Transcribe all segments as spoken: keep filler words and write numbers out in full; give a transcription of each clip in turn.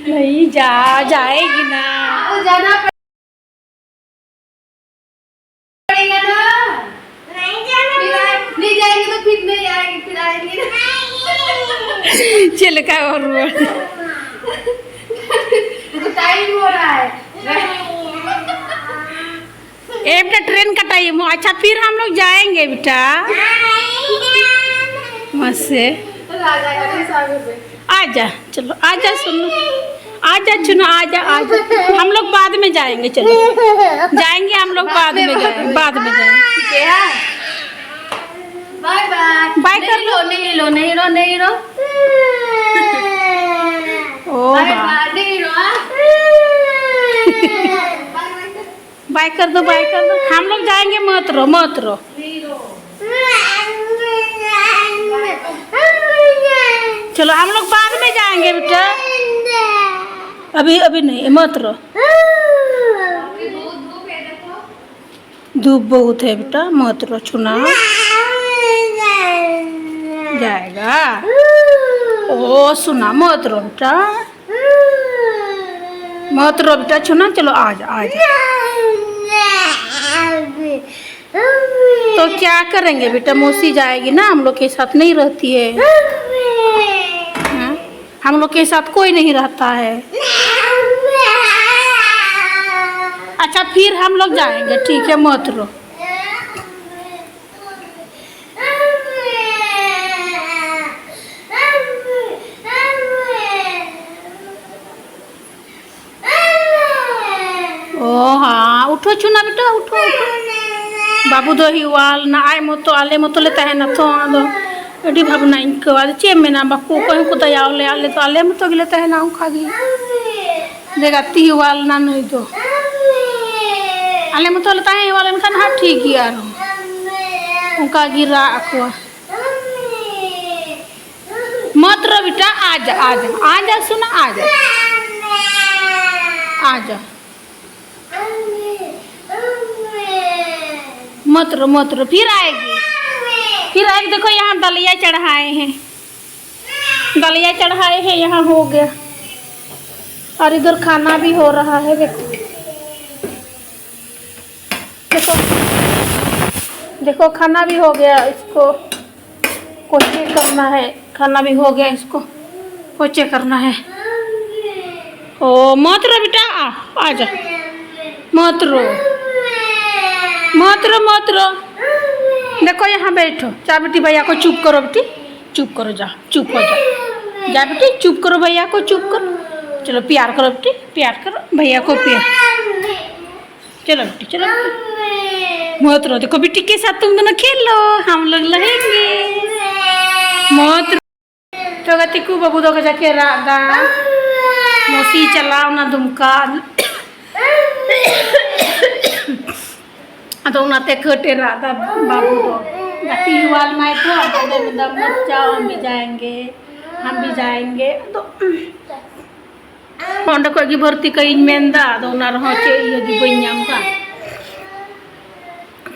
नहीं जा, जाएगी ना। तो जाना पड़ेगा ना। नहीं जाना। फिर आए-, नहीं जाएंगे तो फिर नहीं आएंगे, फिर आएंगे ना। चल का और वो। तो टाइम हो रहा है। ए बेटा, ट्रेन का टाइम हो। अच्छा, फिर हम लोग जाएंगे बेटा। मस्त से। आजा, चलो आजा, सुनो। आजा चुना, आजा, आजा। हम लोग बाद में जाएंगे, चलो। जाएंगे हम लोग बाद में, जाएंगे बाद में, जाएंगे। ठीक है। Bye bye. बाय कर लो। नहीं लो, नहीं लो, नहीं लो। ओ बाय बाय। नहीं रो। बाय कर दो, बाय कर दो। हम लोग जाएंगे, मत रो, मत रो। चलो, हम लोग बाद में जाएंगे बेटा। अभी, अभी नहीं, मत रो। धूप बहुत है बेटा, मत रो छुना। जाएगा। ओ सुना, मत रो बेटा। मत रो बेटा छुना, चलो आ जा, आ जा। तो क्या करेंगे बेटा, मौसी जाएगी ना, हम लोग के साथ नहीं रहती है। हाँ? हम लोग के साथ कोई नहीं रहता है। अच्छा, फिर हम लोग जाएंगे, ठीक है, मत रो। ओ हाँ, उठो छुना बेटा, उठो, उठो। ᱵᱟᱹᱵᱩ ᱫᱚ ᱦᱮᱣᱟ ᱞᱮᱱᱟ, ᱟᱡ ᱢᱚᱛᱚ, ᱟᱞᱮ ᱢᱚᱛᱚ ᱞᱮ ᱛᱟᱦᱮᱱᱟ ᱛᱚ, ᱟᱫᱚ ᱟᱹᱰᱤ ᱵᱷᱟᱵᱽᱱᱟᱧ ᱟᱹᱭᱠᱟᱹᱣᱟ᱾ ᱟᱫᱚ ᱪᱮᱫ ᱮᱢ ᱢᱮᱱᱟ, ᱵᱟᱠᱚ, ᱚᱠᱚᱭ ᱦᱚᱸᱠᱚ ᱫᱟᱭᱟ ᱟᱞᱮ, ᱟᱞᱮ ᱫᱚ ᱟᱞᱮ ᱢᱚᱛᱚ ᱜᱮᱞᱮ ᱛᱟᱦᱮᱱᱟ ᱚᱱᱠᱟ ᱜᱮ᱾ ᱫᱮ ᱜᱟᱛᱮ ᱦᱮᱣᱟ ᱞᱮᱱᱟ ᱱᱩᱭ ᱫᱚ᱾ ᱟᱞᱮ ᱢᱚᱛᱚ ᱞᱮ ᱛᱟᱦᱮᱸ ᱦᱮᱣᱟ ᱞᱮᱱᱠᱷᱟᱱ ᱦᱟᱸᱜ ᱴᱷᱤᱠ ᱜᱮᱭᱟ ᱟᱨᱦᱚᱸ᱾ ᱚᱱᱠᱟ ᱜᱮ ᱨᱟᱜ ᱟᱠᱚᱣᱟ᱾ मत रो बेटा, आ जा, आ जा, आ जा सुना, आ जा, आ जा। मत रो, मत रो, फिर आएगी, फिर आएगी। देखो यहाँ दलिया चढ़ाए हैं, दलिया चढ़ाए हैं, यहाँ हो गया। और इधर खाना भी हो रहा है। देखो, देखो, देखो, खाना भी हो गया। इसको पोछे करना है। खाना भी हो गया, इसको पोछे करना है। ओ, मत रो बेटा, आ, आ जा। मत रो, मत रो, मत रो। देखो, यहाँ बैठो। जा बेटी, भैया को चुप करो बेटी, चुप करो, जा, चुप हो जा। जा बेटी, चुप करो, भैया को चुप करो। चलो, प्यार करो बेटी, प्यार करो भैया को, प्यार। चलो बेटी, चलो बेटी। मत रो, देखो बेटी के साथ तुम दोनों खेलो, हम लोग रहेंगे। मत रो। ᱛᱚ ᱜᱟᱛᱮ ᱠᱚ, ᱵᱟᱹᱵᱩ ᱫᱚ ᱠᱟᱡᱟᱠ ᱮ ᱨᱟᱜ ᱫᱟ᱾ ᱢᱚᱥᱤ ᱪᱟᱞᱟᱣ ᱱᱟ ᱫᱩᱢᱠᱟ᱾ ᱟᱫᱚ ᱚᱱᱟᱛᱮ ᱠᱟᱹᱴ ᱮ ᱨᱟᱜ ᱫᱟ ᱵᱟᱹᱵᱩ ᱫᱚ᱾ ᱜᱟᱛᱮ ᱦᱮᱣᱟ ᱞᱮᱱᱟᱭ ᱛᱚ, ᱟᱫᱚ ᱢᱮᱱᱫᱟ, "ᱢᱚᱨ ᱡᱟᱣ, ᱦᱟᱢ ᱵᱷᱤ ᱡᱟᱭᱮᱝᱜᱮ, ᱦᱟᱢ ᱵᱷᱤ ᱡᱟᱭᱮᱝᱜᱮ᱾" ᱟᱫᱚ ᱚᱸᱰᱮ ᱠᱷᱚᱡ ᱜᱮ ᱵᱷᱚᱨᱛᱤ ᱠᱟᱹᱭᱤᱧ ᱢᱮᱱᱫᱟ, ᱟᱫᱚ ᱚᱱᱟ ᱨᱮᱦᱚᱸ ᱪᱮᱫ ᱤᱭᱟᱹ ᱜᱮ ᱵᱟᱹᱧ ᱧᱟᱢ ᱫᱟ᱾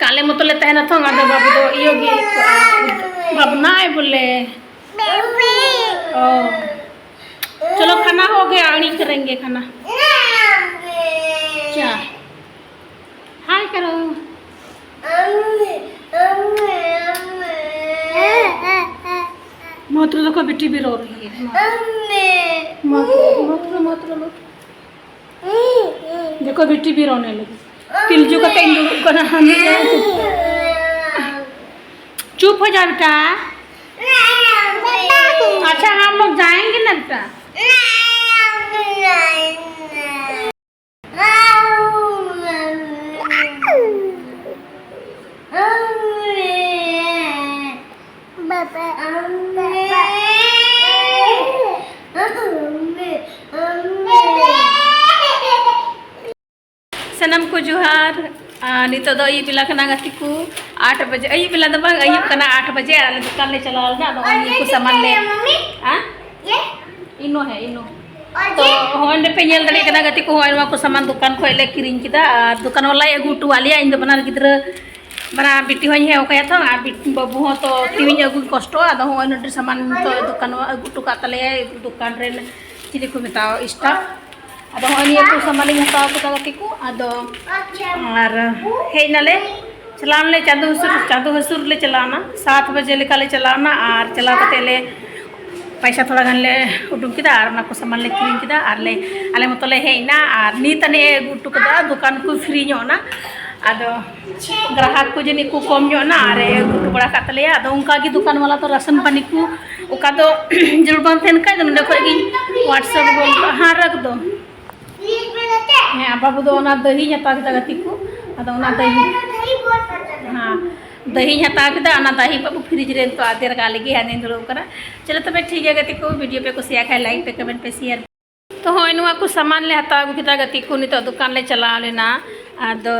ᱟᱞᱮ ᱢᱚᱛᱚ ᱞᱮ ᱛᱟᱦᱮᱱᱟ ᱛᱚ, ᱟᱫᱚ ᱵᱟᱹᱵᱩ ᱫᱚ ᱤᱭᱟᱹ ᱜᱮ ᱟᱹᱭᱠᱟᱹᱜᱼᱟ, ᱵᱷᱟᱵᱽᱱᱟᱭ ᱵᱚᱞᱮ᱾ ओ, चलो खाना हो गया, अड़ी करेंगे खाना। क्या? हाय करो। मोतरू देखो, बिट्टी भी रो रही है। मोतरू, मोतरू, मोतरू, मोतरू। देखो, बिट्टी भी रोने लगी। तिलजू का तेल दुरुब करना हम। चुप हो जा बेटा। अच्छा, हम लोग जाएंगे ना बेटा। ᱥᱟᱱᱟᱢ ᱠᱚ ᱡᱚᱦᱟᱨ᱾ ᱟᱨ ᱱᱤᱛᱚᱜ ᱫᱚ ᱟᱹᱭᱩᱵ ᱵᱮᱞᱟ ᱠᱟᱱᱟ ᱜᱟᱛᱮ ᱠᱚ, ᱟᱴ ᱵᱟᱡᱮ, ᱟᱹᱭᱩᱵ ᱵᱮᱞᱟ ᱫᱚ ᱵᱟᱝ, ᱟᱹᱭᱩᱵ ᱠᱟᱱᱟ ᱟᱴ ᱵᱟᱡᱮ, ᱟᱨ ᱟᱞᱮ ᱫᱚᱠᱟᱱ ᱞᱮ ᱪᱟᱞᱟᱣ ᱞᱮᱱᱟ᱾ ᱟᱫᱚ ᱱᱚᱜᱼᱚᱭ ᱱᱤᱭᱟᱹ ᱠᱚ ᱥᱟᱢᱟᱱ ᱞᱮ, ᱦᱮᱸ? ᱤᱱᱳ ᱦᱮᱸ, ᱤᱱᱳ᱾ ᱛᱚ ᱦᱚᱸᱜᱼᱚᱭ ᱱᱚᱰᱮ ᱯᱮ ᱧᱮᱞ ᱫᱟᱲᱮᱭᱟᱜ ᱠᱟᱱᱟ ᱜᱟᱛᱮ ᱠᱚ, ᱦᱚᱸᱜᱼᱚᱭ ᱱᱚᱣᱟ ᱠᱚ ᱥᱟᱢᱟᱱ ᱫᱚᱠᱟᱱ ᱠᱷᱚᱡ ᱞᱮ ᱠᱤᱨᱤᱧ ᱠᱮᱫᱟ, ᱟᱨ ᱫᱚᱠᱟᱱ ᱵᱟᱞᱟᱭ ᱟᱹᱜᱩ ᱦᱚᱴᱚ ᱟᱫ ᱞᱮᱭᱟ᱾ ᱤᱧ ᱫᱚ ᱵᱟᱱᱟᱨ ᱜᱤᱫᱽᱨᱟᱹ, ᱵᱟᱱᱟᱨ ᱵᱤᱴᱤ ᱦᱚᱸᱧ ᱦᱮᱡ ᱠᱟᱭᱟ ᱛᱚ, ᱟᱨ ᱵᱤᱴ-, ᱵᱟᱹᱵᱩ ᱦᱚᱸ ᱛᱚ ᱛᱤᱦᱤᱧ ᱟᱹᱜᱩ ᱠᱚᱥᱴᱚ᱾ ᱟᱫᱚ ᱦᱚᱸᱜᱼᱚᱭ ᱱᱚᱰᱮ ᱥᱟᱢᱟᱱ ᱛᱚ ᱫᱚᱠᱟᱱ ᱟᱹᱜᱩ ᱦᱚᱴᱚ ᱠᱟᱜ ᱛᱟᱞᱮᱭᱟᱭ, ᱫᱚᱠᱟᱱ ᱨᱮᱱ ᱪᱤᱞᱤ ᱠᱚ ᱢᱮᱛᱟᱣᱟ, staff᱾ ᱟᱫᱚ ᱦᱚᱸᱜᱼᱚᱭ ᱱᱤᱭᱟᱹ ᱠᱚ ᱥᱟᱢᱟᱱ ᱤᱧ ᱦᱟᱛᱟᱣ ᱠᱮᱫᱟ ᱜᱟᱛᱮ ᱠᱚ᱾ ᱟᱫᱚ ᱟᱨ ᱦᱮᱡ ᱱᱟᱞᱮ, ᱪᱟᱞᱟᱣ ᱱᱟᱞᱮ ᱪᱟᱸᱫᱚ ᱦᱟᱹᱥᱩᱨ, ᱪᱟᱸᱫᱚ ᱦᱟᱹᱥᱩᱨ ᱞᱮ ᱪᱟᱞᱟᱣ ᱱᱟ, ᱥᱟᱛ ᱵᱟᱡᱮ ᱞᱮᱠᱟ ᱞᱮ ᱪᱟᱞᱟᱣ ᱱᱟ᱾ ᱟᱨ ᱪᱟᱞᱟᱣ ᱠᱟᱛᱮ ᱞᱮ ᱯᱟᱭᱥᱟ ᱛᱷᱚᱲᱟ ᱜᱟᱱ ᱞᱮ ᱩᱰᱩᱝ ᱠᱮᱫᱟ ᱟᱨ ᱚᱱᱟ ᱠᱚ ᱥᱟᱢᱟᱱ ᱞᱮ ᱠᱤᱨᱤᱧ ᱠᱮᱫᱟ᱾ ᱟᱨ ᱞᱮ, ᱟᱞᱮ ᱢᱚᱛᱚ ᱞᱮ ᱦᱮᱡ ᱮᱱᱟ᱾ ᱟᱨ ᱱᱤᱛ ᱟᱹᱱᱤᱡ ᱮ ᱟᱹᱜᱩ ᱦᱚᱴᱚ ᱠᱟᱫᱟ, ᱫᱚᱠᱟᱱ ᱠᱚ free ᱧᱚᱜ ᱮᱱᱟ᱾ ᱟᱫᱚ ᱜᱨᱟᱦᱚᱠ ᱠᱚ ᱡᱟᱹᱱᱤᱡ ᱠᱚ ᱠᱚᱢ ᱧᱚᱜ ᱮᱱᱟ ᱟᱨ ᱮ ᱟᱹᱜᱩ ᱦᱚᱴᱚ ᱵᱟᱲᱟ ᱠᱟᱜ ᱛᱟᱞᱮᱭᱟ᱾ ᱟᱫᱚ ᱚᱱᱠᱟ ᱜᱮ ᱫᱚᱠᱟᱱ ᱵᱟᱞᱟ ᱫᱚ ᱨᱟᱥᱚᱱ ᱯᱟᱹᱱᱤ ᱠᱚ ᱚᱠᱟ ᱫᱚ ᱡᱟᱹᱨᱩᱲ ᱵᱟᱝ ᱛᱟᱦᱮᱱ ᱠᱷᱟᱡ ᱫᱚ ᱱᱚᱸᱰᱮ ᱠᱷᱚᱡ ᱜᱤᱧ WhatsApp ᱜᱚᱫ ᱠᱟᱜᱼᱟ᱾ ᱦᱮᱸ, ᱨᱟᱠᱷ ᱫᱚ᱾ ᱦᱮᱸ, ᱟᱨ ᱵᱟᱹᱵᱩ ᱫᱚ ᱚᱱᱟ ᱫᱟᱹᱦᱤᱧ ᱦᱟᱛᱟᱣ ᱠᱮᱫᱟ ᱜᱟᱛᱮ ᱠᱚ᱾ ᱟᱫᱚ ᱚᱱᱟ ᱫᱟᱹᱦᱤ, ᱦᱮᱸ, ᱫᱟᱹᱦᱤᱧ ᱦᱟᱛᱟᱣ ᱠᱮᱫᱟ, ᱚᱱᱟ ᱫᱟᱹᱦᱤ ᱵᱟᱹᱵᱩ fridge ᱨᱮ ᱱᱤᱛᱚᱜ ᱟᱫᱮᱨ ᱠᱟᱜ ᱞᱟᱹᱜᱤᱫ ᱦᱟᱱᱮᱧ ᱫᱩᱲᱩᱵ ᱠᱟᱱᱟ᱾ ᱪᱚᱞᱚ ᱛᱚᱵᱮ ᱴᱷᱤᱠ ᱜᱮᱭᱟ ᱜᱟᱛᱮ ᱠᱚ, video ᱯᱮ ᱠᱩᱥᱤᱭᱟᱜ ᱠᱷᱟᱡ like ᱯᱮ, comment ᱯᱮ, share᱾ ᱛᱚ ᱦᱚᱸᱜᱼᱚᱭ ᱱᱚᱣᱟ ᱠᱚ ᱥᱟᱢᱟᱱ ᱞᱮ ᱦᱟᱛᱟᱣ ᱟᱹᱜᱩ ᱠᱮᱫᱟ ᱜᱟᱛᱮ ᱠᱚ᱾ ᱱᱤᱛᱚᱜ ᱫᱚᱠᱟᱱ ᱞᱮ ᱪᱟᱞᱟᱣ ᱞᱮᱱᱟ᱾ ᱟᱫᱚ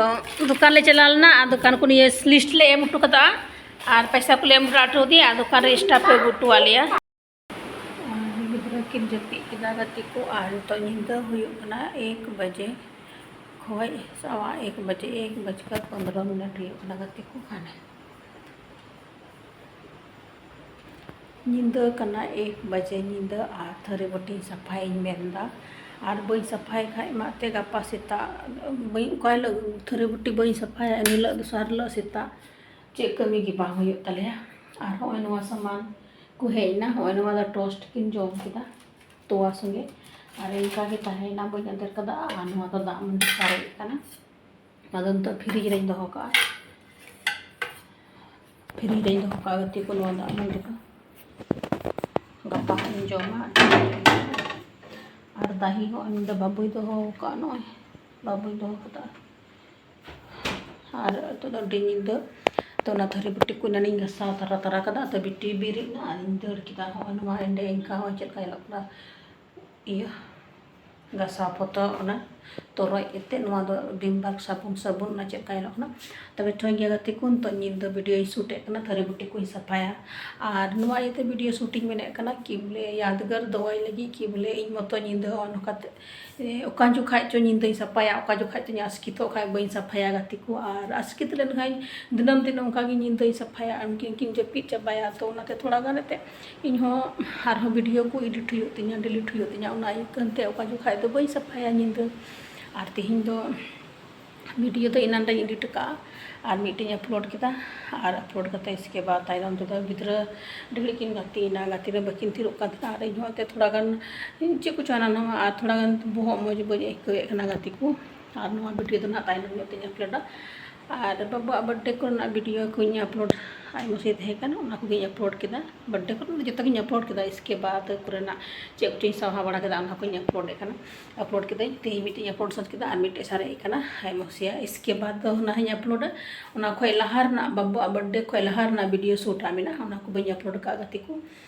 ᱫᱚᱠᱟᱱ ᱞᱮ ᱪᱟᱞᱟᱣ ᱞᱮᱱᱟ ᱟᱨ ᱫᱚᱠᱟᱱ ᱠᱚ ᱱᱤᱭᱟᱹ list ᱞᱮ ᱮᱢ ᱦᱚᱴᱚ ᱠᱟᱫᱟ ᱟᱨ ᱯᱚᱭᱥᱟ ᱠᱚᱞᱮ ᱮᱢ ᱦᱚᱴᱚ ᱦᱚᱴᱚ ᱟᱫᱮᱭᱟ ᱟᱨ ᱫᱚᱠᱟᱱ ᱨᱮ staff ᱠᱚ ᱟᱹᱜᱩ ᱦᱚᱴᱚ ᱟᱫ ᱞᱮᱭᱟ᱾ ᱟᱨ ᱜᱤᱫᱽᱨᱟᱹ ᱠᱤᱱ ᱡᱟᱹᱯᱤᱫ ᱠᱮᱫᱟ ᱜᱟᱛᱮ ᱠᱚ᱾ ᱟᱨ ᱱᱤᱛᱚᱜ ᱧᱤᱫᱟᱹ ᱦᱩᱭᱩᱜ ᱠᱟᱱᱟ ᱮᱠ ᱵᱟᱡᱮ ᱠᱷᱚᱡ ᱥᱟᱣᱟ ᱮᱠ ᱵᱟᱡᱮ, ᱮᱠ ᱵᱟᱡᱠᱟᱨ ᱯᱚᱱᱫᱽᱨᱚ ᱢᱤᱱᱤᱴ ᱦᱩᱭᱩᱜ ᱠᱟᱱᱟ ᱜᱟᱛᱮ ᱠᱚ᱾ ᱦᱟᱱᱮ ᱧᱤᱫᱟᱹ ᱠᱟᱱᱟ ᱮᱠ ᱵᱟᱡᱮ ᱧᱤᱫᱟᱹ, ᱟᱨ ᱛᱷᱟᱹᱨᱤ ᱵᱟᱹᱴᱤ ᱥᱟᱯᱷᱟᱭᱤᱧ ᱢᱮᱱᱫᱟ᱾ ᱟᱨ ᱵᱟᱹᱧ ᱥᱟᱯᱷᱟᱭ ᱠᱷᱟᱡ ᱢᱟ ᱛᱮ ᱜᱟᱯᱟ ᱥᱮᱛᱟᱜ ᱵᱟᱹᱧ, ᱚᱠᱟ ᱦᱤᱞᱳᱜ ᱛᱷᱟᱹᱨᱤ ᱵᱟᱹᱴᱤ ᱵᱟᱹᱧ ᱥᱟᱯᱷᱟᱭᱟ, ᱮᱱ ᱦᱤᱞᱳᱜ ᱫᱚᱥᱟᱨ ᱦᱤᱞᱳᱜ ᱥᱮᱛᱟᱜ ᱪᱮᱫ ᱠᱟᱹᱢᱤ ᱜᱮ ᱵᱟᱝ ᱦᱩᱭᱩᱜ ᱛᱟᱞᱮᱭᱟ᱾ ᱟᱨ ᱦᱚᱸᱜᱼᱚᱭ ᱱᱚᱣᱟ ᱥᱟᱢᱟᱱ ᱠᱚ ᱦᱮᱡ ᱮᱱᱟ, ᱦᱚᱸᱜᱼᱚᱭ ᱱᱚᱣᱟ ᱫᱚ toast ᱠᱤᱱ ᱡᱚᱢ ᱠᱮᱫᱟ ᱛᱚᱣᱟ ᱥᱚᱸᱜᱮ, ᱟᱨ ᱤᱱᱠᱟ ᱜᱮ ᱛᱟᱦᱮᱸᱭᱮᱱᱟ, ᱵᱟᱹᱧ ᱟᱫᱮᱨ ᱠᱟᱫᱟ᱾ ᱟᱨ ᱱᱚᱣᱟ ᱫᱚ ᱫᱟᱜ ᱢᱟᱹᱰᱤ ᱥᱟᱨᱮᱡ ᱠᱟᱱᱟ, ᱱᱚᱣᱟ ᱫᱚ ᱱᱤᱛᱚᱜ fridge ᱨᱮᱧ ᱫᱚᱦᱚ ᱠᱟᱜᱼᱟ᱾ Fridge ᱨᱮᱧ ᱫᱚᱦᱚ ᱠᱟᱜᱼᱟ ᱜᱟᱛᱮ ᱠᱚ, ᱱᱚᱣᱟ ᱫᱟᱜ ᱢᱟᱹᱰᱤ ᱫᱚ᱾ ᱜᱟᱯᱟ ᱦᱟᱸᱜ ᱤᱧ ᱡᱚᱢᱟ᱾ ᱟᱨ ᱫᱟᱦᱤ ᱦᱚᱸ ᱤᱧ ᱫᱚ ᱵᱟᱹᱵᱩᱭ ᱫᱚᱦᱚ ᱠᱟᱜᱼᱟ, ᱱᱚᱜᱼᱚᱭ ᱵᱟᱹᱵᱩᱭ ᱫᱚᱦᱚ ᱠᱟᱫᱟ᱾ ᱟᱨ ᱱᱤᱛᱚᱜ ᱫᱚ ᱟᱹᱰᱤ ᱧᱤᱫᱟᱹ, ᱛᱚ ᱚᱱᱟ ᱛᱷᱟᱹᱨᱤ ᱵᱟᱹᱴᱤ ᱠᱚ ᱮᱱᱟᱱᱤᱧ ᱜᱷᱟᱥᱟᱣ ᱛᱟᱨᱟ ᱛᱟᱨᱟ ᱠᱟᱫᱟ᱾ ᱛᱚ ᱵᱤᱴᱤ ᱵᱮᱨᱮᱫ ᱮᱱᱟ ᱟᱨᱤᱧ ᱫᱟᱹᱲ ᱠᱮᱫᱟ᱾ ᱦᱚᱸᱜᱼᱚᱭ ᱱᱚᱣᱟ ᱮᱸᱰᱮ ᱤᱱᱠᱟ ᱦᱚᱸ ᱪᱮᱫ ᱞᱮᱠᱟ ᱧᱮᱞᱚᱜ ᱠᱟᱱᱟ, ᱤᱭᱟᱹ ᱜᱷᱟᱥᱟᱣ ᱯᱚᱛᱚ ᱚᱱᱟ ᱛᱚᱨᱚᱡ ᱠᱟᱛᱮ ᱱᱚᱣᱟ ᱫᱚ ᱵᱷᱤᱢ ᱵᱟᱨ ᱥᱟᱵᱚᱱ, ᱥᱟᱵᱚᱱ ᱚᱱᱟ ᱪᱮᱫ ᱞᱮᱠᱟ ᱧᱮᱞᱚᱜ ᱠᱟᱱᱟ᱾ ᱛᱚᱵᱮ ᱴᱷᱤᱠ ᱜᱮᱭᱟ ᱜᱟᱛᱮ ᱠᱚ, ᱱᱤᱛᱚᱜ ᱧᱤᱫᱟᱹ ᱵᱷᱤᱰᱤᱭᱳᱧ ᱥᱩᱴᱮᱫ ᱠᱟᱱᱟ, ᱛᱷᱟᱹᱨᱤ ᱵᱟᱹᱴᱤ ᱠᱚᱧ ᱥᱟᱯᱷᱟᱭᱟ᱾ ᱟᱨ ᱱᱚᱣᱟ ᱤᱭᱟᱹᱛᱮ ᱵᱷᱤᱰᱤᱭᱳ ᱥᱩᱴᱤᱧ ᱢᱮᱱᱮᱫ ᱠᱟᱱᱟ ᱠᱤ ᱵᱚᱞᱮ ᱭᱟᱫᱽᱜᱟᱨ ᱫᱚᱦᱚᱭ ᱞᱟᱹᱜᱤᱫ ᱠᱤ ᱵᱚᱞᱮ ᱤᱧ ᱢᱚᱛᱚ ᱧᱤᱫᱟᱹ ᱦᱚᱸ ᱱᱚᱝᱠᱟ ᱛᱮ, ᱮ, ᱚᱠᱟ ᱡᱚᱠᱷᱟᱡ ᱪᱚ ᱧᱤᱫᱟᱹᱧ ᱥᱟᱯᱷᱟᱭᱟ, ᱚᱠᱟ ᱡᱚᱠᱷᱟᱡ ᱪᱚᱧ ᱟᱥᱠᱮᱛᱚᱜ ᱠᱷᱟᱡ ᱵᱟᱹᱧ ᱥᱟᱯᱷᱟᱭᱟ ᱜᱟᱛᱮ ᱠᱚ᱾ ᱟᱨ ᱟᱥᱠᱮᱛ ᱞᱮᱱᱠᱷᱟᱱ ᱫᱤᱱᱟᱹᱢ ᱫᱤᱱ ᱚᱱᱠᱟ ᱜᱮ ᱧᱤᱫᱟᱹᱧ ᱥᱟᱯᱷᱟᱭᱟ, ᱩᱱᱠᱤᱱ ᱠᱤᱱ ᱡᱟᱹᱯᱤᱫ ᱪᱟᱵᱟᱭᱟ᱾ ᱛᱚ ᱚᱱᱟᱛᱮ ᱛᱷᱚᱲᱟ ᱜᱟᱱ ᱮᱱᱛᱮᱫ ᱤᱧ ᱦᱚᱸ ᱟᱨᱦᱚᱸ ᱵᱷᱤᱰᱤᱭᱳ ᱠᱚ ᱮᱰᱤᱴ ᱦᱩᱭᱩᱜ ᱛᱤᱧᱟ, ᱰᱤᱞᱤᱴ ᱦᱩᱭᱩᱜ ᱛᱤᱧᱟ, ᱚᱱᱟ ᱤᱭᱟᱹᱛᱮ ᱚᱠᱟ ᱡᱚᱠᱷᱟᱡ ᱫᱚ ᱵᱟᱹᱧ ᱥᱟᱯᱷᱟᱭᱟ ᱧᱤᱫᱟᱹ᱾ ᱟᱨ ᱛᱮᱦᱮᱧ ᱫᱚ ᱵᱷᱤᱰᱤᱭᱳ ᱫᱚ ᱮᱱᱟᱱ ᱨᱮᱧ ᱮᱰᱤᱴ ᱟᱠᱟᱫᱼᱟ ᱟᱨ ᱢᱤᱫᱴᱮᱱ ᱤᱧ ᱟᱯᱞᱳᱰ ᱠᱮᱫᱟ᱾ ᱟᱨ ᱟᱯᱞᱳᱰ ᱠᱟᱛᱮ ᱤᱥᱠᱮ ᱵᱟᱫ ᱛᱟᱭᱱᱚᱢ ᱛᱮᱫᱚ ᱜᱤᱫᱽᱨᱟᱹ ᱰᱷᱮᱨ ᱠᱤᱱ ᱜᱟᱛᱮᱭᱮᱱᱟ, ᱜᱟᱛᱮ ᱨᱮ ᱵᱟᱹᱠᱤᱱ ᱛᱷᱤᱨᱚᱜ ᱠᱟᱱ ᱛᱟᱦᱮᱱᱟ᱾ ᱟᱨ ᱤᱧᱦᱚᱸ ᱮᱱᱛᱮᱫ ᱛᱷᱚᱲᱟ ᱜᱟᱱ ᱪᱮᱫ ᱠᱚᱪᱚ ᱦᱟᱱᱟ ᱱᱟᱣᱟ ᱟᱨ ᱛᱷᱚᱲᱟ ᱜᱟᱱ ᱵᱚᱦᱚᱜ ᱢᱚᱡᱽ ᱵᱟᱹᱧ ᱟᱹᱭᱠᱟᱹᱣᱮᱫ ᱠᱟᱱᱟ ᱜᱟᱛᱮ ᱠᱚ᱾ ᱟᱨ ᱱᱚᱣᱟ ᱵᱷᱤᱰᱤᱭᱳ ᱫᱚ ᱱᱟᱦᱟᱜ ᱛᱟᱭᱱᱚᱢ ᱧᱚᱜ ᱛᱮᱧ ᱟᱯᱞᱳᱰᱟ᱾ ᱟᱨ ᱵᱟᱹᱵᱩᱣᱟᱜ ᱵᱟᱨᱛᱷᱰᱮ ᱠᱚᱨᱮᱱᱟᱜ ᱵᱷᱤᱰᱤᱭᱳ ᱠᱚᱧ ᱟᱯᱞᱳᱰ ᱟᱭᱢᱟ ᱥᱮ ᱛᱟᱦᱮᱸ ᱠᱟᱱᱟ, ᱚᱱᱟ ᱠᱚᱜᱮᱧ ᱟᱯᱞᱳᱰ ᱠᱮᱫᱟ᱾ ᱵᱟᱨᱛᱷᱰᱮ ᱠᱚᱨᱮ ᱫᱚ ᱡᱚᱛᱚ ᱜᱤᱧ ᱟᱯᱞᱳᱰ ᱠᱮᱫᱟ, ᱤᱥᱠᱮ ᱵᱟᱫ ᱠᱚᱨᱮᱱᱟᱜ ᱪᱮᱫ ᱠᱚᱪᱚᱧ ᱥᱟᱣᱦᱟ ᱵᱟᱲᱟ ᱠᱮᱫᱟ, ᱚᱱᱟ ᱠᱚᱧ ᱟᱯᱞᱳᱰ ᱮᱫ ᱠᱟᱱᱟ, ᱟᱯᱞᱳᱰ ᱠᱮᱫᱟᱹᱧ᱾ ᱛᱮᱦᱮᱧ ᱢᱤᱫᱴᱮᱡ ᱤᱧ ᱟᱯᱞᱳᱰ ᱥᱟᱹᱛ ᱠᱮᱫᱟ ᱟᱨ ᱢᱤᱫᱴᱮᱡ ᱥᱟᱨᱮᱡ ᱟᱠᱟᱱᱟ ᱟᱭᱢᱟ ᱥᱮᱭᱟ, ᱤᱥᱠᱮ ᱵᱟᱫ ᱫᱚ ᱱᱟᱦᱟᱜ ᱤᱧ ᱟᱯᱞᱳᱰᱟ᱾ ᱚᱱᱟ ᱠᱷᱚᱡ ᱞᱟᱦᱟ ᱨᱮᱱᱟᱜ ᱵᱟᱹᱵᱩᱣᱟᱜ ᱵᱟᱨᱛᱷᱰᱮ ᱠᱷᱚᱡ ᱞᱟᱦᱟ ᱨᱮᱱᱟᱜ ᱵᱷᱤᱰᱤᱭᱳ ᱥᱩᱴ ᱟᱜ ᱢᱮᱱᱟᱜᱼᱟ, ᱚᱱᱟ ᱠᱚ ᱵᱟᱹᱧ ᱟᱯᱞᱳᱰ ᱟᱠᱟᱫ ᱜᱟᱛᱮ ᱠᱚ᱾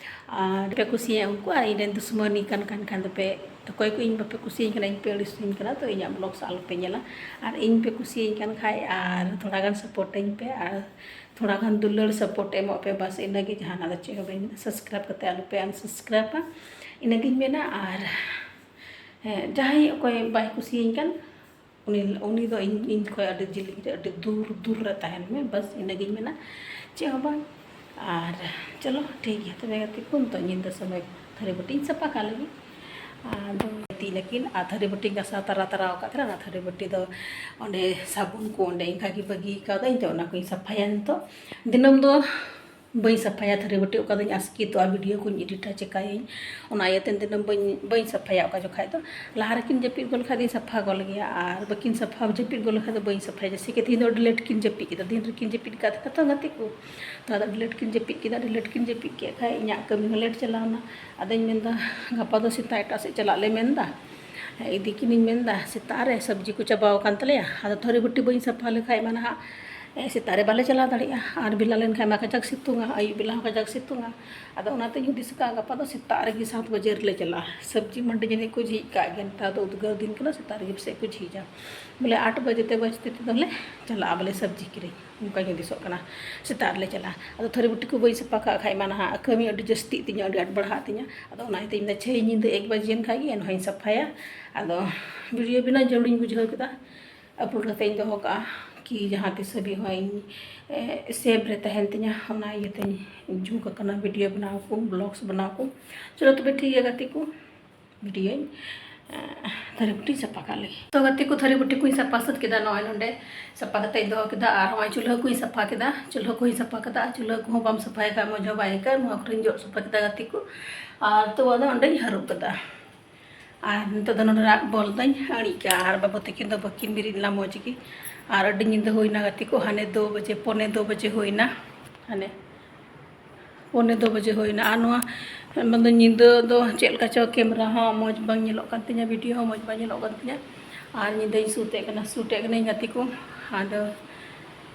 ᱟᱨ ᱯᱮ ᱠᱩᱥᱤᱭᱟᱜ ᱩᱱᱠᱩ ᱟᱨ ᱤᱧ ᱨᱮᱱ ᱫᱩᱥᱢᱟᱹᱱᱤ ᱠᱟᱱ ᱠᱟᱱ ᱠᱷᱟᱱ ᱫᱚᱯᱮ, ᱚᱠᱚᱭ ᱠᱚ ᱤᱧ ᱵᱟᱯᱮ ᱠᱩᱥᱤᱭᱟᱹᱧ ᱠᱟᱱᱟ, ᱤᱧ ᱯᱮ ᱟᱹᱲᱤᱥᱤᱧ ᱠᱟᱱᱟ, ᱛᱚ ᱤᱧᱟᱹᱜ ᱵᱞᱚᱜᱽᱥ ᱟᱞᱚᱯᱮ ᱧᱮᱞᱟ᱾ ᱟᱨ ᱤᱧ ᱯᱮ ᱠᱩᱥᱤᱭᱟᱹᱧ ᱠᱟᱱ ᱠᱷᱟᱡ ᱟᱨ ᱛᱷᱚᱲᱟ ᱜᱟᱱ ᱥᱟᱯᱳᱨᱴᱟᱹᱧ ᱯᱮ ᱟᱨ ᱛᱷᱚᱲᱟ ᱜᱟᱱ ᱫᱩᱞᱟᱹᱲ ᱥᱟᱯᱳᱨᱴ ᱮᱢᱚᱜ ᱯᱮ, ᱵᱟᱥ ᱤᱱᱟᱹᱜᱮ, ᱡᱟᱦᱟᱱᱟᱜ ᱫᱚ ᱪᱮᱫ ᱦᱚᱸ ᱵᱟᱹᱧ ᱢᱮᱱᱟ᱾ ᱥᱟᱵᱥᱠᱨᱟᱭᱤᱵᱽ ᱠᱟᱛᱮ ᱟᱞᱚᱯᱮ ᱟᱱᱥᱟᱵᱥᱠᱨᱟᱭᱤᱵᱟ, ᱤᱱᱟᱹᱜᱤᱧ ᱢᱮᱱᱟ᱾ ᱟᱨ ᱦᱮᱸ, ᱡᱟᱦᱟᱸᱭ ᱚᱠᱚᱭ ᱵᱟᱭ ᱠᱩᱥᱤᱭᱟᱹᱧ ᱠᱟᱱ, ᱩᱱᱤ, ᱩᱱᱤ ᱫᱚ ᱤᱧ, ᱤᱧ ᱠᱷᱚᱡ ᱟᱹᱰᱤ ᱡᱤᱞᱤᱧ ᱨᱮ, ᱟᱹᱰᱤ ᱫᱩᱨ, ᱫᱩᱨ ᱨᱮ ᱛᱟᱦᱮᱱ ᱢᱮ, ᱵᱟᱥ ᱤᱱᱟᱹᱜᱤᱧ ᱢᱮᱱᱟ, ᱪᱮᱫ ᱦᱚᱸ ᱵᱟᱝ᱾ ᱟᱨ ᱪᱚᱞᱚ ᱴᱷᱤᱠ ᱜᱮᱭᱟ ᱛᱚᱵᱮ ᱜᱟᱛᱮ ᱠᱚ, ᱱᱤᱛᱚᱜ ᱧᱤᱫᱟᱹ ᱥᱚᱢᱚᱭ ᱛᱷᱟᱹᱨᱤ ᱵᱟᱹᱴᱤᱧ ᱥᱟᱯᱷᱟ ᱠᱟᱜ ᱞᱟᱹᱜᱤᱫ᱾ ᱟᱫᱚ ᱛᱤ ᱞᱟᱹᱠᱤᱱ ᱟᱨ ᱛᱷᱟᱹᱨᱤ ᱵᱟᱹᱴᱤᱧ ᱜᱟᱥᱟᱣ ᱛᱟᱨᱟ ᱛᱟᱨᱟ ᱟᱠᱟᱫ ᱛᱟᱦᱮᱱᱟ, ᱚᱱᱟ ᱛᱷᱟᱹᱨᱤ ᱵᱟᱹᱴᱤ ᱫᱚ ᱚᱸᱰᱮ ᱥᱟᱵᱚᱱ ᱠᱚ ᱚᱸᱰᱮ ᱤᱱᱠᱟ ᱜᱮ ᱵᱟᱹᱜᱤ ᱠᱟᱣᱫᱟᱹᱧ, ᱛᱚ ᱚᱱᱟ ᱠᱚᱧ ᱥᱟᱯᱷᱟᱭᱟ ᱱᱤᱛᱚᱜ᱾ ᱫᱤᱱᱟᱹᱢ ᱫᱚ ᱵᱟᱹᱧ ᱥᱟᱯᱷᱟᱭᱟ ᱛᱷᱟᱹᱨᱤ ᱵᱟᱹᱴᱤ, ᱚᱠᱟ ᱫᱚᱧ ᱟᱥᱠᱮᱛᱚᱜᱼᱟ, ᱵᱷᱤᱰᱤᱭᱳ ᱠᱚᱧ ᱮᱰᱤᱴᱟ, ᱪᱮᱠᱟᱭᱟᱹᱧ, ᱚᱱᱟ ᱤᱭᱟᱹᱛᱮ ᱫᱤᱱᱟᱹᱢ ᱵᱟᱹᱧ, ᱵᱟᱹᱧ ᱥᱟᱯᱷᱟᱭᱟ᱾ ᱚᱠᱟ ᱡᱚᱠᱷᱟᱡ ᱫᱚ ᱞᱟᱦᱟ ᱨᱮᱠᱤᱱ ᱡᱟᱹᱯᱤᱫ ᱜᱚᱫ ᱞᱮᱠᱷᱟᱡ ᱫᱚᱧ ᱥᱟᱯᱷᱟ ᱜᱚᱫ ᱜᱮᱭᱟ, ᱟᱨ ᱵᱟᱹᱠᱤᱱ ᱥᱟᱯᱷᱟ, ᱡᱟᱹᱯᱤᱫ ᱜᱚᱫ ᱞᱮᱠᱷᱟᱡ ᱫᱚ ᱵᱟᱹᱧ ᱥᱟᱯᱷᱟᱭᱟ᱾ ᱡᱮᱭᱥᱮ ᱠᱤ ᱛᱮᱦᱮᱧ ᱫᱚ ᱟᱹᱰᱤ ᱞᱮᱴ ᱠᱤᱱ ᱡᱟᱹᱯᱤᱫ ᱠᱮᱫᱟ, ᱫᱤᱱ ᱨᱮᱠᱤᱱ ᱡᱟᱹᱯᱤᱫ ᱠᱟᱜ ᱛᱟᱦᱮᱸ ᱛᱚ ᱜᱟᱛᱮ ᱠᱚ, ᱛᱚ ᱟᱫᱚ ᱟᱹᱰᱤ ᱞᱮᱴ ᱠᱤᱱ ᱡᱟᱹᱯᱤᱫ ᱠᱮᱫᱟ, ᱟᱹᱰᱤ ᱞᱮᱴ ᱠᱤᱱ ᱡᱟᱹᱯᱤᱫ ᱠᱮᱫ ᱠᱷᱟᱡ ᱤᱧᱟᱹᱜ ᱠᱟᱹᱢᱤ ᱦᱚᱸ ᱞᱮᱴ ᱪᱟᱞᱟᱣᱱᱟ᱾ ᱟᱫᱚᱧ ᱢᱮᱱᱫᱟ ᱜᱟᱯᱟ ᱫᱚ ᱥᱮᱛᱟᱜ ᱮᱴᱟᱜ ᱥᱮᱫ ᱪᱟᱞᱟᱜ ᱞᱮ ᱢᱮᱱᱫᱟ, ᱤᱫᱤ ᱠᱤᱱᱤᱧ ᱢᱮᱱᱫᱟ, ᱥᱮᱛᱟᱜ ᱨᱮ ᱥᱚᱵᱽᱡᱤ ᱠᱚ ᱪᱟᱵᱟᱣ ᱟᱠᱟᱱ ᱛᱟᱞᱮᱭᱟ, ᱟᱫᱚ ᱛᱷᱟᱹᱨᱤ ᱵᱟᱹᱴᱤ ᱵᱟᱹᱧ ᱥᱟᱯᱷᱟ ᱞᱮᱠᱷᱟᱡ ᱢᱟ ᱱᱟᱦᱟᱜ ᱥᱮᱛᱟᱜ ᱨᱮ ᱵᱟᱞᱮ ᱪᱟᱞᱟᱣ ᱫᱟᱲᱮᱭᱟᱜᱼᱟ, ᱟᱨ ᱵᱮᱞᱟ ᱞᱮᱱᱠᱷᱟᱱ ᱢᱟ ᱠᱟᱡᱟᱠ ᱥᱤᱛᱩᱝᱟ, ᱟᱹᱭᱩᱵ ᱵᱮᱞᱟ ᱦᱚᱸ ᱠᱟᱡᱟᱠ ᱥᱤᱛᱩᱝᱟ᱾ ᱟᱫᱚ ᱚᱱᱟᱛᱮᱧ ᱦᱩᱫᱤᱥ ᱟᱠᱟᱫᱼᱟ, ᱜᱟᱯᱟ ᱫᱚ ᱥᱮᱛᱟᱜ ᱨᱮᱜᱮ ᱥᱟᱛ ᱵᱟᱡᱮ ᱨᱮᱞᱮ ᱪᱟᱞᱟᱜᱼᱟ᱾ ᱥᱚᱵᱽᱡᱤ ᱢᱟᱹᱰᱤ ᱡᱟᱹᱱᱤᱡ ᱠᱚ ᱡᱷᱤᱡ ᱠᱟᱜ ᱜᱮᱭᱟ, ᱱᱮᱛᱟᱨ ᱫᱚ ᱩᱫᱽᱜᱟᱹᱨ ᱫᱤᱱ ᱠᱟᱱᱟ, ᱥᱮᱛᱟᱜ ᱨᱮᱜᱮ ᱯᱟᱥᱮᱡ ᱠᱚ ᱡᱷᱤᱡᱟ᱾ ᱵᱚᱞᱮ ᱟᱴ ᱵᱟᱡᱮ ᱛᱮ ᱵᱟᱡᱽᱛᱮ ᱛᱮᱫᱚ ᱞᱮ ᱪᱟᱞᱟᱜᱼᱟ ᱵᱚᱞᱮ ᱥᱚᱵᱽᱡᱤ ᱠᱤᱨᱤᱧ, ᱚᱱᱠᱟᱧ ᱦᱩᱫᱤᱥᱚᱜ ᱠᱟᱱᱟ᱾ ᱥᱮᱛᱟᱜ ᱨᱮᱞᱮ ᱪᱟᱞᱟᱜᱼᱟ᱾ ᱟᱫᱚ ᱛᱷᱟᱹᱨᱤ ᱵᱟᱹᱴᱤ ᱠᱚ ᱵᱟᱹᱧ ᱥᱟᱯᱷᱟ ᱠᱟᱜ ᱠᱷᱟᱡ ᱢᱟ ᱱᱟᱦᱟᱜ ᱠᱟᱹᱢᱤ ᱟᱹᱰᱤ ᱡᱟᱹᱥᱛᱤᱜ ᱛᱤᱧᱟ, ᱟᱹᱰᱤ ᱟᱸᱴ ᱵᱟᱲᱦᱟᱜ ᱛᱤᱧᱟ᱾ ᱟᱫᱚ ᱚᱱᱟ ᱤᱭᱟᱹᱛᱮ ᱤᱧ ᱫᱚ ᱪᱷᱮᱭ ᱧᱤᱫᱟᱹ ᱮᱠ ᱵᱟᱡᱮᱭᱮᱱ ᱠᱷᱟᱡ ᱜᱮ ᱮᱱᱦᱚᱸᱧ ᱥᱟᱯᱷᱟᱭᱟ᱾ ᱟᱫᱚ ᱵᱷᱤᱰᱤᱭᱳ ᱵᱮᱱᱟᱣ ᱡᱟᱹᱨᱩᱲᱤᱧ ᱵᱩᱡᱷᱟᱹᱣ ᱠᱮᱫᱟ, ᱟᱯᱞᱳᱰ ᱠᱟᱛᱮᱧ ᱫᱚᱦᱚ ᱠᱟᱜᱼᱟ, ᱠᱤ ᱡᱟᱦᱟᱸ ᱛᱤᱥ ᱦᱟᱹᱵᱤᱡ ᱦᱚᱸ ᱤᱧ ᱥᱮᱵᱷ ᱨᱮ ᱛᱟᱦᱮᱱ ᱛᱤᱧᱟ, ᱚᱱᱟ ᱤᱭᱟᱹᱛᱮᱧ ᱡᱷᱩᱸᱠ ᱟᱠᱟᱱᱟ ᱵᱷᱤᱰᱤᱭᱳ ᱵᱮᱱᱟᱣ ᱠᱚ, ᱵᱞᱚᱜᱥ ᱵᱮᱱᱟᱣ ᱠᱚ᱾ ᱪᱚᱞᱚ ᱛᱚᱵᱮ ᱴᱷᱤᱠ ᱜᱮᱭᱟ ᱜᱟᱛᱮ ᱠᱚ, ᱵᱷᱤᱰᱤᱭᱳᱧ ᱛᱷᱟᱹᱨᱤ ᱵᱟᱹᱴᱤᱧ ᱥᱟᱯᱷᱟ ᱠᱟᱜ ᱞᱮᱜᱮ᱾ ᱛᱚ ᱜᱟᱛᱮ ᱠᱚ, ᱛᱷᱟᱹᱨᱤ ᱵᱟᱹᱴᱤ ᱠᱚᱧ ᱥᱟᱯᱷᱟ ᱥᱟᱹᱛ ᱠᱮᱫᱟ, ᱱᱚᱜᱼᱚᱭ ᱱᱚᱸᱰᱮ ᱥᱟᱯᱷᱟ ᱠᱟᱛᱮᱧ ᱫᱚᱦᱚ ᱠᱮᱫᱟ᱾ ᱟᱨ ᱱᱚᱜᱼᱚᱭ ᱪᱩᱞᱦᱟᱹ ᱠᱚᱧ ᱥᱟᱯᱷᱟ ᱠᱮᱫᱟ, ᱪᱩᱞᱦᱟᱹ ᱠᱚᱦᱚᱸ ᱵᱟᱢ ᱥᱟᱯᱷᱟᱭ ᱠᱷᱟᱡ ᱢᱚᱡᱽ ᱦᱚᱸ ᱵᱟᱭ ᱟᱹᱭᱠᱟᱹᱜᱼᱟ᱾ ᱱᱚᱣᱟ ᱠᱚᱨᱮᱧ ᱡᱚᱜ ᱥᱟᱯᱷᱟ ᱠᱮᱫᱟ ᱜᱟᱛᱮ ᱠᱚ᱾ ᱟᱨ ᱛᱚᱣᱟ ᱫᱚ ᱚᱸᱰᱮᱧ ᱦᱟᱹᱨᱩᱵ ᱠᱟᱫᱟ᱾ ᱟᱨ ᱱᱤᱛᱚᱜ ᱫᱚ ᱱᱚᱰᱮᱱᱟᱜ ᱵᱚᱞ ᱫᱚᱧ ᱟᱹᱬᱤᱡ ᱠᱟᱜᱼᱟ᱾ ᱟᱨ ᱵᱟᱹᱵᱩ ᱛᱟᱹᱠᱤᱱ ᱫᱚ ᱵᱟᱹᱠᱤᱱ ᱵᱮᱨᱮᱫ ᱞᱮᱱᱟ ᱢᱚᱡᱽ ᱜᱮ᱾ ᱟᱨ ᱟᱹᱰᱤ ᱧᱤᱫᱟᱹ ᱦᱩᱭᱱᱟ ᱜᱟᱛᱮ ᱠᱚ, ᱦᱟᱱᱮ ᱫᱩ ᱵᱟᱡᱮ, ᱯᱚᱱᱮ ᱫᱩ ᱵᱟᱡᱮ ᱦᱩᱭᱱᱟ, ᱦᱟᱱᱮ ᱯᱚᱱᱮ ᱫᱩ ᱵᱟᱡᱮ ᱦᱩᱭᱱᱟ᱾ ᱟᱨ ᱱᱚᱣᱟ ᱢᱮᱱᱫᱚ ᱧᱤᱫᱟᱹ ᱫᱚ ᱪᱮᱫ ᱞᱮᱠᱟ ᱪᱚ ᱠᱮᱢᱮᱨᱟ ᱦᱚᱸ ᱢᱚᱡᱽ ᱵᱟᱝ ᱧᱮᱞᱚᱜ ᱠᱟᱱ ᱛᱤᱧᱟ, ᱵᱷᱤᱰᱤᱭᱳ ᱦᱚᱸ ᱢᱚᱡᱽ ᱵᱟᱝ ᱧᱮᱞᱚᱜ ᱠᱟᱱ ᱛᱤᱧᱟ᱾ ᱟᱨ ᱧᱤᱫᱟᱹᱧ ᱥᱩᱛᱮᱫ ᱠᱟᱱᱟ, ᱥᱩᱴᱮᱫ ᱠᱟᱹᱱᱟᱹᱧ ᱜᱟᱛᱮ ᱠᱚ᱾ ᱟᱫᱚ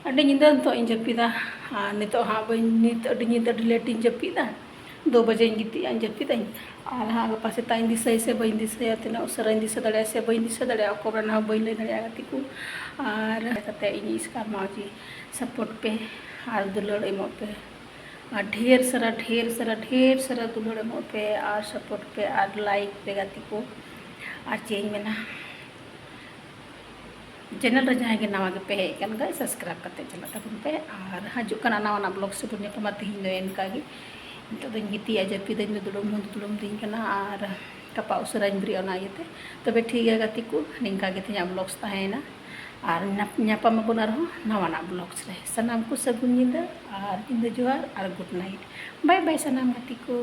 ᱟᱹᱰᱤ ᱧᱤᱫᱟᱹ ᱱᱤᱛᱚᱜ ᱤᱧ ᱡᱟᱹᱯᱤᱫᱟ᱾ ᱟᱨ ᱱᱤᱛᱚᱜ ᱦᱟᱸᱜ ᱵᱟᱹᱧ, ᱱᱤᱛ ᱟᱹᱰᱤ ᱧᱤᱫᱟᱹ, ᱟᱹᱰᱤ ᱞᱮᱴ ᱤᱧ ᱡᱟᱹᱯᱤᱫᱟ᱾ ᱫᱩ ᱵᱟᱡᱮᱧ ᱜᱤᱛᱤᱡᱼᱟ, ᱡᱟᱹᱯᱤᱫᱟᱹᱧ᱾ ᱟᱨ ᱦᱟᱸᱜ ᱜᱟᱯᱟ ᱥᱮᱛᱟᱜ ᱤᱧ ᱫᱤᱥᱟᱹᱭᱟ ᱥᱮ ᱵᱟᱹᱧ ᱫᱤᱥᱟᱹᱭᱟ, ᱛᱤᱱᱟᱹᱜ ᱩᱥᱟᱹᱨᱟᱧ ᱫᱤᱥᱟᱹ ᱫᱟᱲᱮᱭᱟᱜᱼᱟ ᱥᱮ ᱵᱟᱹᱧ ᱫᱤᱥᱟᱹ ᱫᱟᱲᱮᱭᱟᱜᱼᱟ, ᱚᱠᱚᱭ ᱨᱮᱱ ᱦᱚᱸ ᱵᱟᱹᱧ ᱞᱟᱹᱭ ᱫᱟᱲᱮᱭᱟᱜᱼᱟ ᱜᱟᱛᱮ ᱠᱚ᱾ ᱟᱨ ᱠᱟᱛᱮ ᱤᱧ ᱮᱥᱠᱟᱨ ᱢᱟ ᱡᱮ ᱥᱟᱯᱳᱨᱴ ᱯᱮ ᱟᱨ ᱫᱩᱞᱟᱹᱲ ᱮᱢᱚᱜ ᱯᱮ᱾ ᱟᱨ ᱰᱷᱮᱨ ᱥᱟᱨᱟ, ᱰᱷᱮᱨ ᱥᱟᱨᱟ, ᱰᱷᱮᱨ ᱥᱟᱨᱟ ᱫᱩᱞᱟᱹᱲ ᱮᱢᱚᱜ ᱯᱮ ᱟᱨ ᱥᱟᱯᱳᱨᱴ ᱯᱮ ᱟᱨ ᱞᱟᱭᱤᱠ ᱯᱮ ᱜᱟᱛᱮ ᱠᱚ᱾ ᱟᱨ ᱪᱮᱫ ᱤᱧ ᱢᱮᱱᱟ, ᱪᱮᱱᱮᱞ ᱨᱮ ᱡᱟᱦᱟᱸᱭ ᱜᱮ ᱱᱟᱣᱟ ᱜᱮᱯᱮ ᱦᱮᱡ ᱟᱠᱟᱱ ᱠᱷᱟᱡ, ᱥᱟᱵᱥᱠᱨᱟᱭᱤᱵᱽ ᱠᱟᱛᱮ ᱪᱟᱞᱟᱜ ᱛᱟᱵᱚᱱ ᱯᱮ᱾ ᱟᱨ ᱦᱤᱡᱩᱜ ᱠᱟᱱᱟ ᱱᱟᱣᱟᱱᱟᱜ ᱵᱞᱚᱜ ᱥᱮ ᱵᱚᱱ ᱧᱟᱯᱟᱢᱟ᱾ ᱛᱮᱦᱮᱧ ᱫᱚ ᱮᱱᱠᱟ ᱜᱮ, ᱱᱤᱛᱚᱜ ᱫᱚᱧ ᱜᱤᱛᱤᱡᱼᱟ, ᱡᱟᱹᱯᱤᱫᱟᱹᱧ, ᱫᱩᱲᱩᱵ ᱦᱚᱸ ᱫᱩᱲᱩᱵ ᱫᱤᱧ ᱠᱟᱱᱟ᱾ ᱟᱨ ᱜᱟᱯᱟ ᱩᱥᱟᱹᱨᱟᱧ ᱵᱮᱨᱮᱫᱼᱟ ᱚᱱᱟ ᱤᱭᱟᱹᱛᱮ᱾ ᱛᱚᱵᱮ ᱴᱷᱤᱠ ᱜᱮᱭᱟ ᱜᱟᱛᱮ ᱠᱚ, ᱱᱤᱝᱠᱟ ᱜᱮ ᱛᱮᱦᱮᱧᱟᱜ ᱵᱞᱚᱜᱥ ᱛᱟᱦᱮᱸᱭᱮᱱᱟ᱾ ᱟᱨ ᱧᱟᱯ-, ᱧᱟᱯᱟᱢ ᱟᱵᱚᱱ ᱟᱨᱦᱚᱸ ᱱᱟᱣᱟᱱᱟᱜ ᱵᱞᱚᱜᱥ ᱨᱮ᱾ ᱥᱟᱱᱟᱢ ᱠᱚ ᱥᱟᱹᱜᱩᱱ ᱧᱤᱫᱟᱹ ᱟᱨ ᱧᱤᱫᱟᱹ ᱡᱚᱦᱟᱨ ᱟᱨ ᱜᱩᱰ ᱱᱟᱭᱤᱴ᱾ ᱵᱟᱭ ᱵᱟᱭ ᱥᱟᱱᱟᱢ ᱜᱟᱛᱮ ᱠᱚ᱾